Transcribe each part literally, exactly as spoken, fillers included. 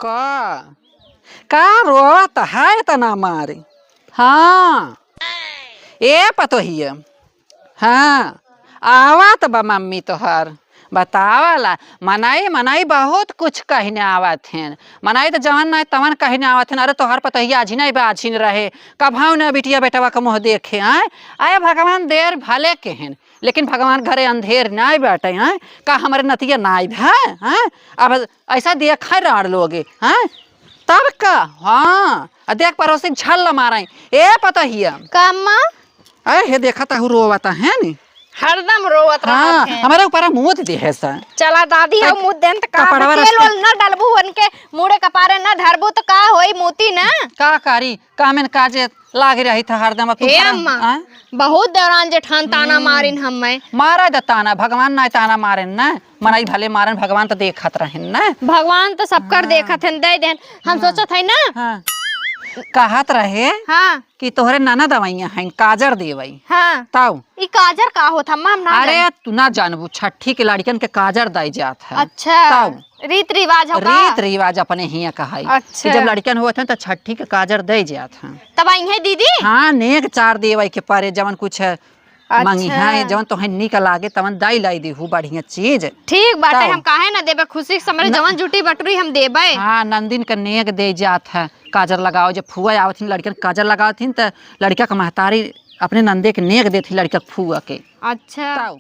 का? का रोवत है इतना मारे? हाँ, ए पतोहिया, हाँ, आवत बा मम्मी तोहार। बतावला, मनई, मनई बहुत कुछ कहिने आवत हैं। मनई त जवन नाहीं तवन कहिने आवत हैं। अरे तोहार पतोहिया आझिन नाहीं बाझिन रहे, कभउ न बिटिया बेटवा क मुँह देखे, आय? आय भगवान देर भले केहेन, लेकिन भगवान घरे अंधेर नाहीं बाटे, आय? का हमरे नतिया नाहीं भे, आय? अब ऐसा देखा राड़ लोगे, आय? तब का? हाँ, आ देख पड़ोसी झल मारे, ए पतोहिया। का अम्मा? अरे हे देखा ताहू रोवत है नी। हरदम रोवत हाँ, रहत है। हमरे ऊपर मूत देहे सा। चला दादी, हम मूत देन त का कपड़वा तेल रस्ते ओल न डलबू उनके मूड़े कपारे न धरबू त का होई मूती न? का करी, काम में काजे लागे रही था हरदम, अब तू हे भरा, अम्मा, हाँ? बहुत दौरान जेठान ताना हम्म। मारिन हम्मे। मारा द ताना, भगवान नाहीं ताना मारेन न, मनई भले मारेन, भगवान त देखत रहेन न। भगवान त सबकर हाँ। देखत हैं, दे देन। हम हाँ। सोचत है न। हाँ। कहत रहे। हाँ। कि तोहरे ननद अवइया हइन, काजर देवइ। हाँ। तउ? ई काजर का होत, अम्मा, हम ना अरे, जानी। तू ना जानबू, छठी के लड़िकन के काजर दइ जात है। अच्छा। तउ? रीत रिवाज हो का? रीत रिवाज अपने हियाँ कहइ। अच्छा। कि जब लड़िकन होत हैं, त छठी के काजर दइ जात हैं। तब अइहें दीदी? हाँ, नेग चार देवइ के परे, जवन कुछ अच्छा। मंगिहा है, जवन तोहे नीक लागे, तवन दइ लइ दिहू, बढ़िया चीज। ठीक बाटे, तउ? हम काहे ना देबे, खुशी के समरे न- जवन जुटी बटुरी हम देबे। हाँ, नंदिन के नेग दइ जात है। काजर लगाओ, जब फुआ आवत हिन, लड़िकन काजर लगावत हिन, त लड़िका क महतारी अपने नंदे के नेग देत ही लड़िका क फुआ के। अच्छा। तउ?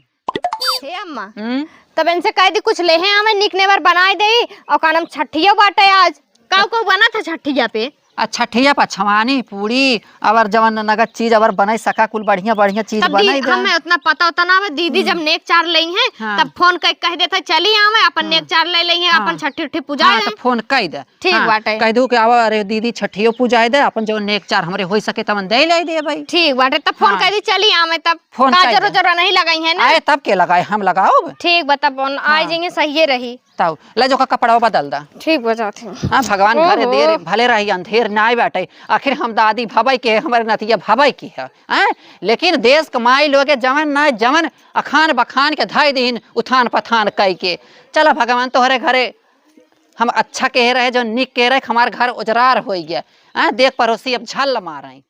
हे अम्मा, हम्म? तब इनसे कह दी कुछ लेहे आवे, नीक नेवर बनाइ देई, अउर का नाम छठियो बाटे आज। का का बनत है छठिया पे? आ छठिया पे छवानी, पूड़ी, अउर जवन नगद चीज अउर बनाइ सका, कुल बढ़िया बढ़िया चीज तब दी-, बनाइ दे। हमें उतना पता उतना आवे, दीदी हम्म। जब नेग चार लइहें, हाँ। तब फोन कइ कह देत है, चली आवे, अपन हाँ। नेग चार लइ लइहें, हाँ। अपन छठी उठी पुजाइ हाँ, लें। तब फोन कइ दे। ठीक हाँ, बाटे। कह दू कि आवा, अरे दीदी, छठियो पुजाइ दे, अपन जवन नेग चार हमरे होइ सके तवन दइ लइ देबइ। ठीक बाटे, तब फोन हाँ। कइ दी, चली आवे तब। फोन कइ काजर दे। उजर नहीं लगइहें ना? अरे तब के लगाए, हम लगाउब। ठीक बा, तब अपन आइ हाँ। जइहें, सहिए रही। तउ ले जो का कपड़वा बदल दा। ठीक बा, जात ही। हाँ, भगवान घरे ओहो। देर भले रही, अंधेर नाहीं बाटे। आखिर हम दादी भबइ के, हमरे नतिया भबइ की है, हैं? लेकिन देस क माई लोगे जवन नाहीं जवन अखान बखान के धइ दीन, उथान पथान कइ के। चला भगवान तोहरे घरे हम अच्छा कहे रहे, जो नीक कहे रहे, हमार घर उजरार होइ गया। आ, देख पड़ोसी अब झल मारे।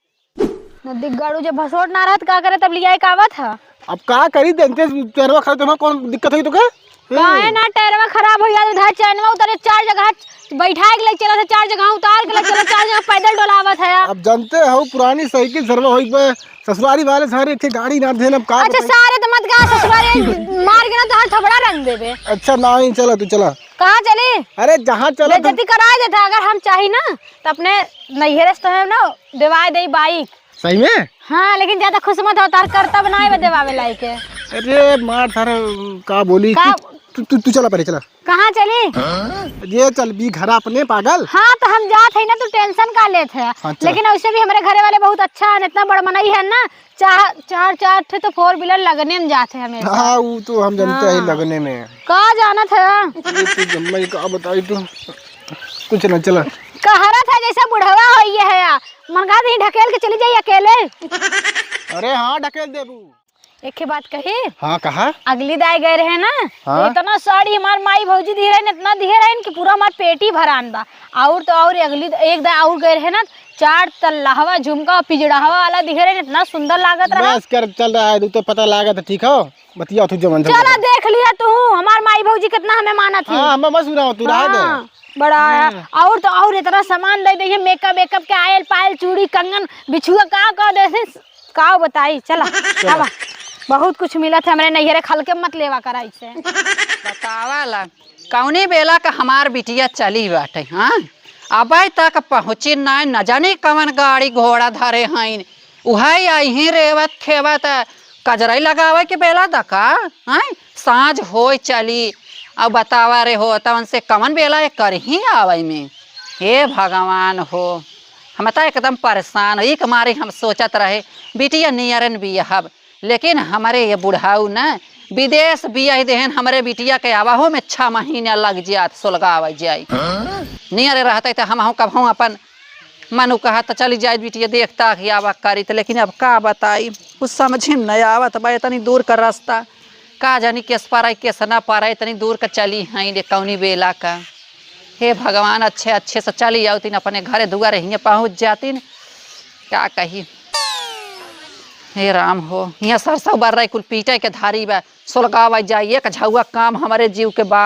नदी गाड़ू जब भसोट ना रहत, का करे तब लियाए का आवत ह? अब का करी, जनते चरवा खा तुम्हें कौन दिक्कत हुई तो का? काहे ना टयरवा खराब हो जात, उधर चैनवा उतरे, चार जगह बैठाए के ले चला था, चार जगह उतार के ले चला, चार जगह पैदल डोलावत है। अब जनते हो पुरानी साइकिल सरवा होई बे, ससुरारी वाले सारे एक ठे गाड़ी ना देन, अब का अच्छा, बताई? सारे तो मत गा, ससुरारी मार के ना तोहार थपड़ा रंग देबे। अच्छा, नाहीं, चला तू, चला। कहाँ चली? अरे, जहाँ चला तू। बेइज्जती कराए देता, अगर हम चाही ना, तो अपने नैहरे से तो है ना, देवाए देई बाइक। सही में? हाँ, लेकिन ज्यादा खुश मत हो, तार करतब ना आवे देवावे लायक है। अरे, मार सारे, का बोली? का? तू, तू, तू, तू चला पहले, चला। कहाँ चली? ये चल भी घर अपने, पागल। हाँ, तो हम जात है ना, तू tension का लेत है? हाँ, चल। लेकिन वैसे भी हमारे घरे वाले बहुत अच्छा है, इतना बड़ मनई है ना, चार, चार, चार ठे तो four wheeler लगने में जात है हमेशा। हाँ, वो तो हम जानते हैं हाँ। लगने में। का जानत है? ये तो जम्मा ही का बताई तू, कुछ ना, चला। कहरत है जैसे बुढ़वा हो ये है, मन का नहीं ढकेल के चली जाई अकेले। अरे हाँ, ढकेल देबू। एक ही बात कही। हाँ, कहा। अगली दाई गए रहे ना, हाँ। तो इतना साड़ी हमार माई भौजी दिहे रहे, इतना दिहे रहे कि पूरा हमार पेटी भरान बा। और तो और अगली एक दाई और गए रहे ना, चार तल्लाहवा झुमका पिजड़ाहवा वाला दिहे रहे, इतना सुंदर लागत रहा। बस कर, चल रहा है, तू तो पता लागत है, ठीक हो? बतिया तू जवन चला जवन। देख लिया तू, हमार माई भौजी कितना हमें मानत है। हाँ, हमें मत सुनाओ, तू रहा दे। हाँ, बड़ा है। हाँ। और तो और इतना सामान दे दे, makeup वेकअप के आयल पायल, चूड़ी, कंगन, बिछुआ, का का दे दे। का बताई, चला, चला। आवा। बहुत कुछ मिलत है हमरे नैहरे, खल के मत लेवा करा इसे। बतावा ला, कौने बेला का हमार बिटिया चली बाटे, हाँ? अबे तक पहुँची नाय, न जानी कवन गाड़ी घोड़ा धरे हईन। उहई अइहीं रेवत खेवत, कजरई लगावे के बेला दका, हाँ? साँझ होय चली, अब बतावा रे हो, तवन से कवन बेला ये करहीं आवै में। हे भगवान हो, हम त एकदम परेशान, ई के मारे हम सोचत रहे, बिटिया नियरन बियहब, लेकिन हमरे ये बुढ़ऊ न विदेश बियाह देहन, हमरे बिटिया के आवाहो में छह महीना लग जात, सोलगावे जाई। नियरे रहते त हमहू कबहू अपन मनु कहत त चली जाइत बिटिया, देख ताक आवा करित, लेकिन अब का बताई, कुछ समझे में नहीं आवत बा, इतनी दूर का रास्ता, का जानी केस पारा, केस ना पारा, इतनी दूर का चली हईं रे, कौनी बेला का। हे भगवान, अच्छे अच्छे से चली आउतिन अपने घरे दुआरे, हियाँ पहुँच जातिन। का कही, हे राम हो, हियाँ सरसों बर्रा कुल पीटे के धारी बा, सोलगावा जाई, एक झउआ काम हमरे जीव के बा।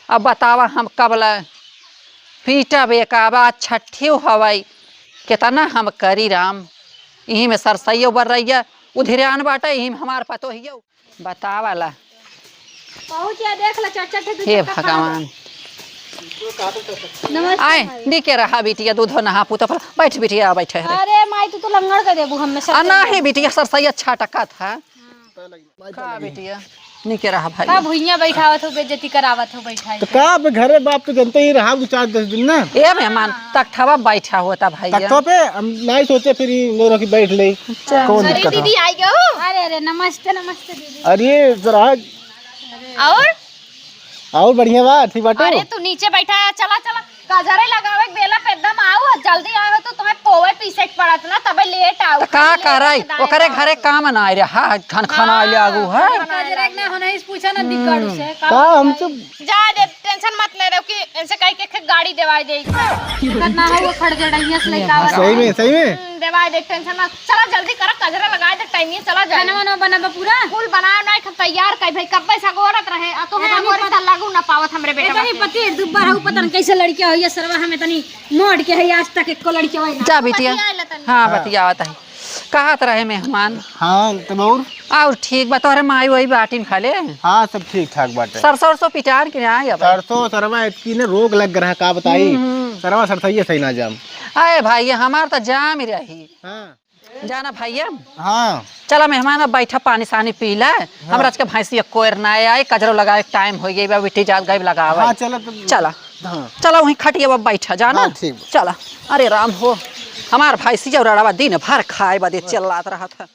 अब बतावा हम कब ले पीटब, एक आवा छठियो हवई, केतना हम करी राम। इही में सरसइयो बर्रइया उधिरान बाटे, इही में हमार पतोहियो। बतावा ला। पहुँच गया, देख ला, चार चार ठे दू हे चक्का खड़ा बा। भगवान। नमस्ते आए, भाई। निके रहा बिटिया, दूधो नहा पूत अपना। बैठ बिटिया, बैठे रे। अरे माई, तू तो लंगड़ के देबू हमें सब आ, नहीं बिटिया, सरसइया छटकत है। का बिटिया, निके रहा भाई। का भुइयां बैठावत हो, बेइज्जती करावत हो, बैठाई तो के। का, अब घरे बाप तो जनते ही रहा दो चार दस दिन ना। ए मेहमान, तख्तवा बैठा होता भाई। तख्तो पे हम नहीं सोचे, फिर ई लोग की बैठ ले। अच्छा। कौन अरे दिक्कत है? दीदी आई गयो। अरे, अरे, नमस्ते, नमस्ते दीदी। अरे, जरा और? और बढ़िया बा, ठीक बाटे? अरे, तू नीचे बैठा है, चला, चला। कजरे लगावे के बेला पे एकदम आओ, जल्दी आवे तो तुम्हें पोवे पीसे के पड़त ना, तबे लेट आओ। तो का खाली लेटे कराई? के दाएं ओकरे बाएं घरे तो। काम ना आए रे, हाँ, खान खाना आइले आगू, हाँ? हाँ, कजरे के ना होना, इस पूछा ना दिक्कत से, का का हम बताई? तो जा दे, टेंशन मत ले रहे कि इनसे कह के गाड़ी देवाई दे। दिक्कत ना हो, वो खड़ जड़ैया से लेके हाँ, आवा। सही में, सही में। हम्म, देवाई दे, टेंशन मत। चला जल्दी करा, कजरा लगा दे, टाइम ये चला जाए। खाना वाना बना बा पूरा? फूल बनाओ ना, हम तैयार कर भाई, कब्बे से गोरत रहे, आ तो है इतनी मोरी पत-, सा लागू ना पावत हमरे बेटा इतनी के। पति दुब्बर हऊ, पता न कैसे लड़किया होइया सरवा, हमें तनी मोड़ के है, आज तक एको लड़किया होई ना। जा बिटिया। बतिया ले तनी। हाँ, हाँ। बतियावत है। कहत रहे मेहमान। हाँ, तब और? और ठीक बा, तोहरे माई वही बाटिन खाले? हाँ, सब ठीक ठाक बाटे। सरसों, सरसों पिटान के ना आया भाई? सरसों, सरवा इतनी ने रोग लग रहा, का बताई? हम्म, हम्म। सरवा सरसैया सही ना जाम। अरे भाई, हमार तो जाम ही रही। हाँ। जाना भैया। हाँ। चला मेहमान, अब बैठा, पानी सानी पी ला। हाँ। हमरा आज के भैंसिया कोयर ना आए, कजरो लगावे के टाइम हो गई बा, बिट्टी जात गई लगावे। हाँ, चलो तो। चला। हाँ। चला वहीं खटिया पर बैठा, जाना। हाँ, ठीक बा। चला। अरे राम हो, हमार भैंसिया और अड़वा दिन भर खाए बदे चिल्लात रहत है।